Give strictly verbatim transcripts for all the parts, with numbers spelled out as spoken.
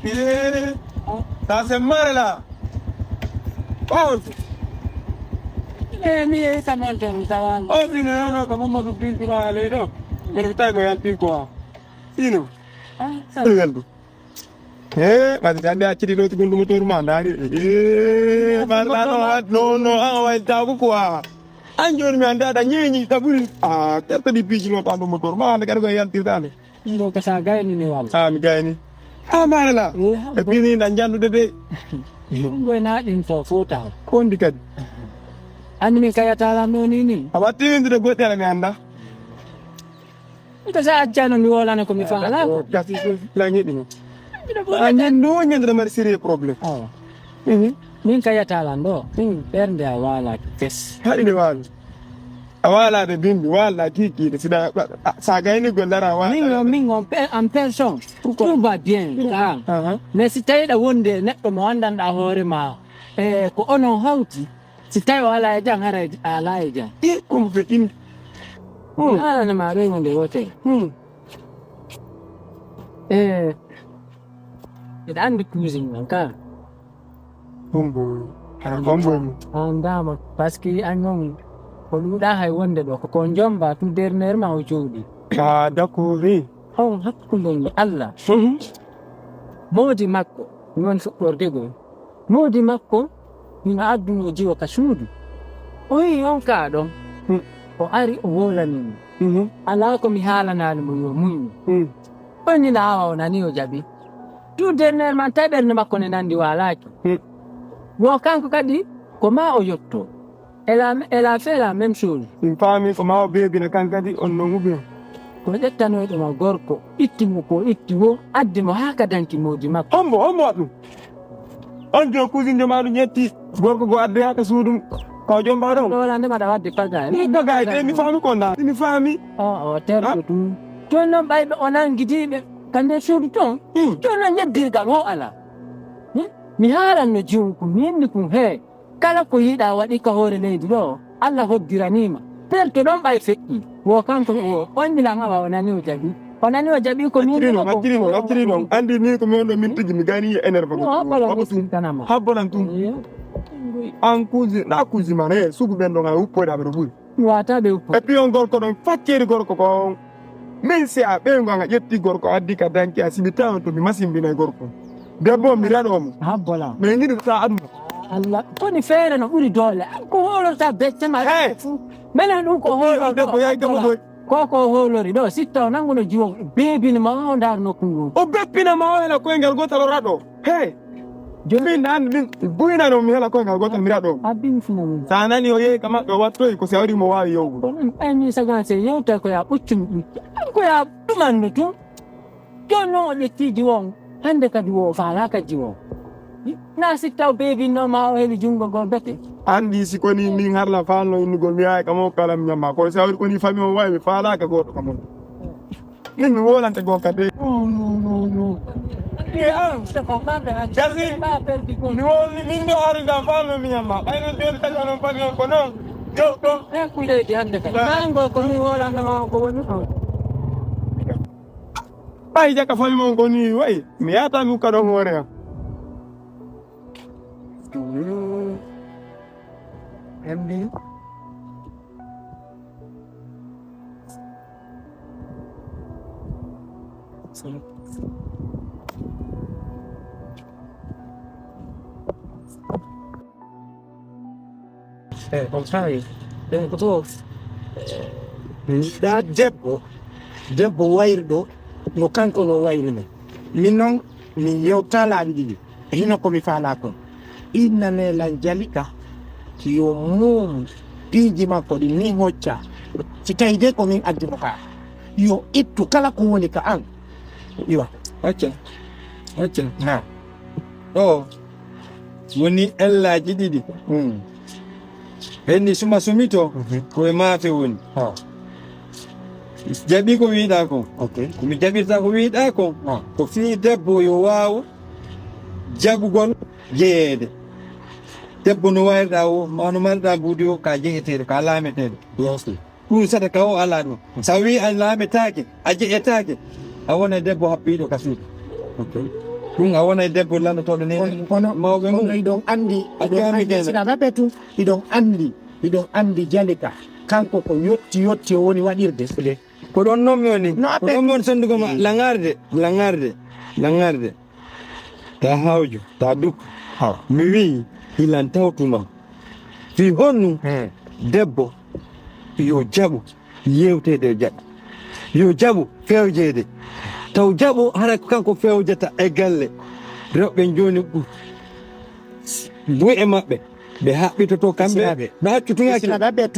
Eh, ta se mare la. Oh. Eh, mi e sa monte mi sa wan. Oh, si no, no, no, kama mo bin tu ma le do. Pero ta ko yan pi ko. Sino. Ah, sa. Regal du. Eh, ma ta de a ciri lo tu gundu motor ma ndari. Eh, ma la no, no, no, ah, wa ta ko kwa. An joni mi anda da nyenyi taburi. Ah, terta di piji lo ta motor ma ndari ko yan tirtale. Ngo ka sa gayni ni wal. Ah, mi gayni. Ah, mare la. Eh, e pini na njandu de de. Ngo na din fo fota. Kondi kadi. An min kayata la no ni ni. A watti windi de goɗɗe ala mi anda. Ka sa ajjano mi wala ne ko mi fa ala. Kasi la ngidi. A nyandu nyandu mari sérieux problème. Awa. Mhm. Min kayata la ndo. Min perde a wala kes. Haɗi ni wala. A wala de bimbi, wala kiki de sida sa gayni golara wala. Min on, min on pe- en personne. Tout va bien. Ka. Aha. Mais si tawi da wonde neɗɗo mo andanɗa hoore ma. E ko onon hawti. Si tawi o ala e jam hara a ala e jam. E ko mo feɗɗini. Hmm. Ala ne ma rewonde wote. Hmm. E. Ida andi cuisine man ka. Hombo. Ana hombo. Andama parce que an non ko ɗuɗa hay wonde ɗo ko ko jomba tout dernièrement o jooɗi. Ka dakori. On hakkunde ni Allah. Mhm. Moodi makko non fuɗɗorde goo. Moodi makko ina adduno jiwo ka suudu. O yi on ka ɗon. Hmm. O ari o wolani mo. Mhm. Alaa ko mi haalanaali mo yo muñu. Hmm. On ni na awa o nani o jaɓi. Tout dernièrement tawi ɓernde makko ne nandi waalaaki. Hmm. Wo kanko kadi ko ma o yotto. Elle a, elle a fait la même chose. Mi faami ko ma o beebina kan kadi on no muɓɓi. Ko ƴettanoyɗo ma gorko itti mo ko itti wo addi mo haa ka danki moodi makko. Hombo, hombo waɗ ɗum? On jo cousine jo ma ɗum ƴetti gorko go addi haa ka suudu ka o jomba ɗon. Ɗo la ndema da wadde paga. Ni paga e mi faami ko na. Mi faami. O o terɗo ɗum. Ton non ɓayɓe o nangidiiɓe ka nder suudu ton. Hmm. Ton non yeddirgal wo ala. Hmm? Mi haalan no jiwum kum yinni kum hee. Kala ko yiɗa waɗi ka hoore leydi ɗo Allah hoddiraniima. Perto ɗon ɓay feƴƴi. Wo kanko o on milan awa o nani o jaɓi. O nani o jaɓi ko min. Acciri non, acciri non, acciri non. Andi ni ko mi on ɗo min tigi mi gani e énerve ko. Habbolan tum. Habbolan tum. An kuuji na kuuji man e sugu ɓen ɗon ay uppoyɗa ɓe ɗo ɓuri. Wata ɓe uppo. Et puis on gorko ɗon facceri gorko ko min si a ɓeyngu an a ƴetti gorko a addi ka danki a siɓi tawa to mi masimbinay gorko. Debbo mi raɗo mo. Habbola. Mais ngiɗi ta aduna. Allah koni feere no ɓuri doole an ko hoolorta becce ma. Hey. Menen ɗum ko hoolorta debbo yayi debbo boy. Ko ko hoolori ɗo sitta o nanguno jiwo beebini ma o ndar nokku ngu. O beppina ma o hela koyngal gotal o raɗo. Hey. Jooni min nan min buynano mi hela koyngal gotal mi raɗo. Abin fina mun. Sa nani o yehi kama o wattoyi ko si awri mo wawi yowgo. Ko ɗum ɓayni sagan se yewta ko ya ɓuccum ɓucci an ko ya ɗumanno tun. Jooni noon o ƴetti jiwo on hannde kadi wo o faalaa ka jiwo on. Na si taw beebinno ma o heli junngo goo bete. Anndi si koni min harla faalno innugol mi yahay kamo kala mi ñamma kono si awri koni fami on wawi mi faalaaka gooto kam on. Min mi wolante goo kadi. Jasi mi woli min ɗo ari ngam faalno mi ñamma ɓayno jooni tagi onon fami on ko noon. Yo ɗo. Ekku leydi hannde kadi mango ko mi wolannoma on ko woni on. Ɓay jaka fami mon koni wayi mi yata mi hukka ɗon hoore am. Embi. E on tawi ɗen ko to njiɗa debbo debbo wayruɗo no kanko no wayru men. Min noon min yewta laabi ɗiɗi hino ko mi faalaa kon innane lan jalika yo mum piiji makko ɗi min hocca si tawi de ko min addi mo ka yo ittu kala ko woni ka an iwa. Acca acca na ɗo woni ellaaji ɗiɗi. Henni suma sumi to ko e maafe woni. Jaɓi ko wiɗa kon. Ko mi jaɓirta ko wiɗa kon ko fii debbo yo waawu jaɓugol jeyeede. Debbo no wayirɗa o ma no mariɗa mbuudi o ka jeyeteeɗo ka laameteeɗo. Ɗum sadaka o alaa ɗum. So a wii a laametaake a jeƴetaake a wona debbo happiiɗo ka suudu. Ɗum a wonay debbo lanndotooɗo ni. Kono, mawɓe mum. Kono iɗon anndi, iɗon anndi, sina raɓe tun, iɗon anndi, iɗon anndi Jalika. Kanko ko yotti, yotti o woni waɗirde. Ko ɗon noon mi woni. No, ko ɗon mi woni senndugo ma. Langarde, langarde, langarde. Ta hawju, ta duk. Haw. Mi wi'i, ilan tawtuma. Fii honnu debbo yo jaɓu yewteede e jaɓu. Yo jaɓu fewjeede. Taw jaɓu hara ko kanko fewjata e galle. Rewɓe jooni buy e maɓɓe. Ɓe haɓɓitoto kamɓe. Ɓe accu tun accu.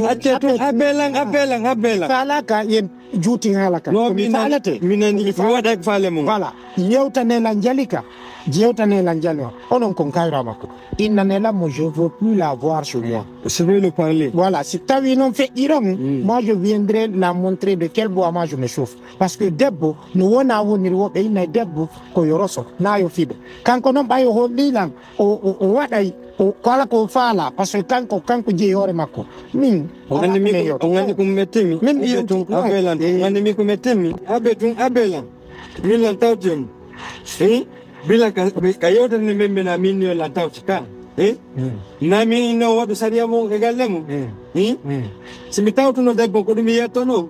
Acce tun abbe lan, abbe lan, abbe lan. Faalaka yen juuti haala ka. No, mi nani, mi waɗa ko faale mum. Voilà. Yewtane lan Jalika. Yewtane lan Jalika. Onon kon kayra makko. Innane lan mo, je veux plus la voir chez moi. Je vais le parler. Voilà, si tawi noon feƴƴi ɗon, moi je viendrai la montrer de quel bois moi je me chauffe. Parce que debbo no wona woniri woɓe innay debbo ko yo roso, na yo fiɓe. Kanko noon ɓay o holli lan o, o, o waɗay o kala ko faala, parce que kanko, kanko jeyi hoore makko. Min, on anndi mi, on anndi ko metti mi. Min mi yewti tun abbe lan. On anndi mi ko metti mi. Abbe tun abbe lan. Min lan tawti on. Eh? Bila ka, ka yewtere nde min mbina min yo lan tawti ka. Eh? Na min no waɗu sariya mum e galle mum. Eh? Si mi tawtuno debbo ko ɗum mi yettono.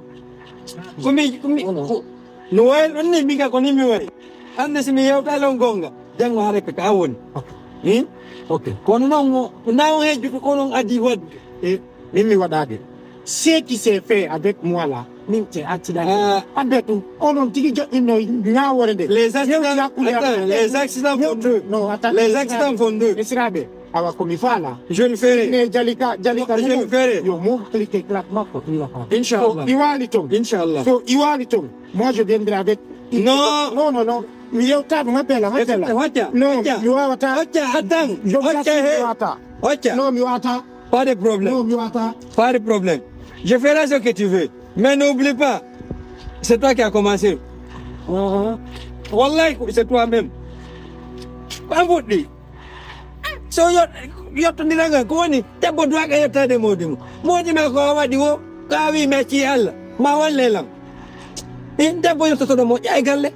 Ko mi, ko mi, ko, no wayi ɗon ni min ka ko ni mi wayi. Hannde si mi yewtaali on goonga, janngo hare ka ka woni. Ok. Hmm? Ok. Kono noon, na on hejjude, kono on adii waɗde. E min mi waɗaade. Ce qui s'est fait avec moi là, min te accident. Ah. Abbe tun, onon tigi joɗɗinno ñaawoore nde. Les accidents, attends, les accidents font deux. Non, attends. Les accidents font deux. Esiraɓe, awa ko mi faala. Je le ferai. Ne Jalika, Jalika. Je le ferai. Yo mo clique clap makko. Inchallah. So iwali ton. Inchallah. So iwali ton. Moi, je viendrai avec. Non. Non, non, non. Mi yewta ɗum, appel, appel. Hocca, hocca. Non, hocca. Mi wawata. Hocca, attends. Hocca, he. Mi wawata. Hocca. Non, mi wawata. Pas de problème. Non, mi wawata. Pas de problème. Je ferai ce que tu veux. Mais n'oublie pas, c'est toi qui as commencé. Uh-huh. Wallahi, c'est toi-même. Ko an fuɗɗi. So yo-, yottondiral ngal, ko woni debbo duwaaka yettaade moodi mum. Moodi ma ko a waɗi wo, ko a wi mi accii Allah, ma walle lam. In debbo yottotoɗo moƴƴa e galle.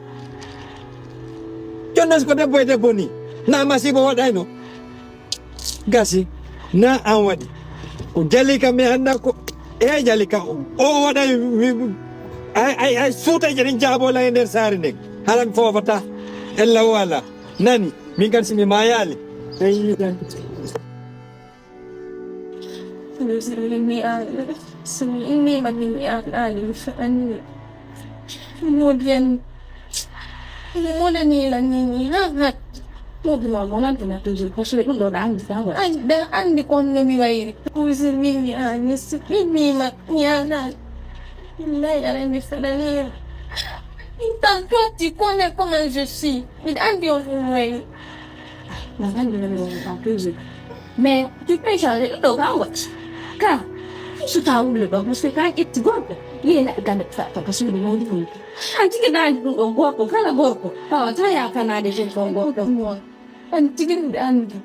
Jooni noon so ko debbo e debbo ni, na masiibo waɗayno. Gasi, na an waɗi. Ko Jalika mi annda ko, e Jalika o, o waɗay, wi-, wi-, ay, ay, ay, suuta je ɗen jaaboo lan e nder saare nden. Hara mi foofata. Ella o alaa. Nani, min kan si mi maayaali. Ɓe yiɗan. Mi a-, so mi immiima, mi a-, aali, mi faɗani. Mo bien. Mo monani la nini, ha, ha. Mo bi ma mo na dina toujours, parce que ɗum ɗo ɗa anndi sa wa. Ay, ɗa anndi kon no mi wayri. Kuusi mi, mi a-, mi si, mi, mi ma, mi a-, na. Billahi, aɗa anndi mi faɗani. Tan toi, tu connais comment je suis. Miɗa anndi on ɗum wayri. Miɗa anndi on ɗum wayri, toujours. Mais tu peux changer ɗum ɗo ka wacci. Ka, so ka wulle ɗo, parce que ka ƴetti gorko. Yena gande fa, fa, parce que ɗum woni ɗum. An tigi ɗaani ɗum ɗo gorko, kala gorko. Tawata ya kanade je ɗon gorko. An tigi miɗa anndi.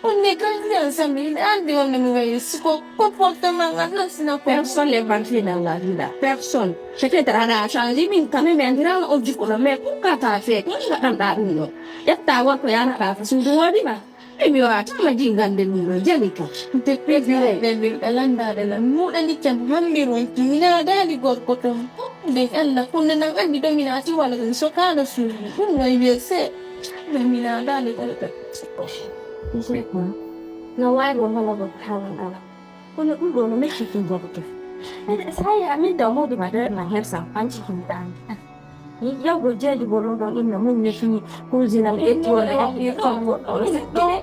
On ne grandi ensemble, miɗa anndi on no mi wayi. Si ko comportement ngal tan sina ko. Personne n'est parfait dans la vie là. Personne. Peut-être aɗa changé min quand même, anndiraano on jikko ɗo, mais pourquoi t'as fait? Ko ɗum ngaɗanɗa ɗum ɗo? Ƴetta gorko yanaɗa ko suudu woodi ma. E mi wata ma jingande ɗum ɗo, Jalika. Te pejire ɓe ɓe landaade lan. Muɗani can hammiron ki, mi naadaali gorko ton. Nden Allah, kunde nan anndi ɗo mi naati wala ɗum so kaano suudu. Ɗum no wiye se. Nden mi naadaali gorko. No waawi won wala gorko hawan ala. Kono ɗum ɗo no metti ɗum gorko. Ene saaya amin da mawɗo ma ɗer ma hersa anci ɗum ɗaani. Yawgo jeeji bo ɗum ɗon inna mum ne fini kuzina mi ƴetti wonde ɗon ɗon ɗon ɗon.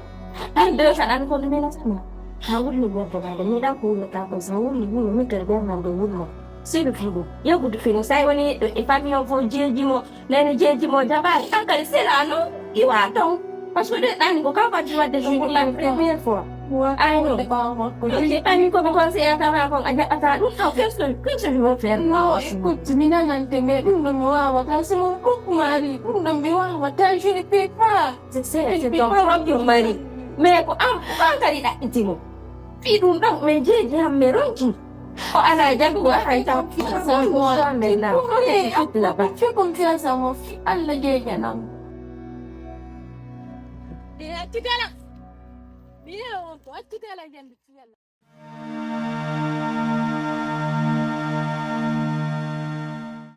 An de ka ɗan kono mi nasama. Ka wulni gorko ma de mi ɗan ko wulata ko sa wulni wulni mi kadi ɓernam ɗo wulno. Seydu fiɗo yawgudu fini sa woni e famille o fof jeeji mo. Nene jeeji mo jaɓaani, an kadi sela noon iwa toon. Parce que ɗe ɗaani ko kanko addi waɗde ɗum pour la première fois. Ay noon. Ɗum ɗe ɓaawa makko. Ɗum ɗe ɓaami ko mi conseillé kama kon a jaɓata ɗum taw personne, personne ne veut faire. Non, écoute, mi nanante, mais ɗum ɗo mi waawata. C'est mon propre mari, ɗum ɗo mi waawata, je ne peux pas. C'est, c'est, c'est ton propre mari. Mais ko an, ko an kadi ɗaɓɓiti mo. Fii ɗum ɗon, min jeeji han mi ronki. O alaa jaɓugo hay taw. Fii confiance à mon fils. Allah jeejanam. Titela. Mira on ko titela yandi titela.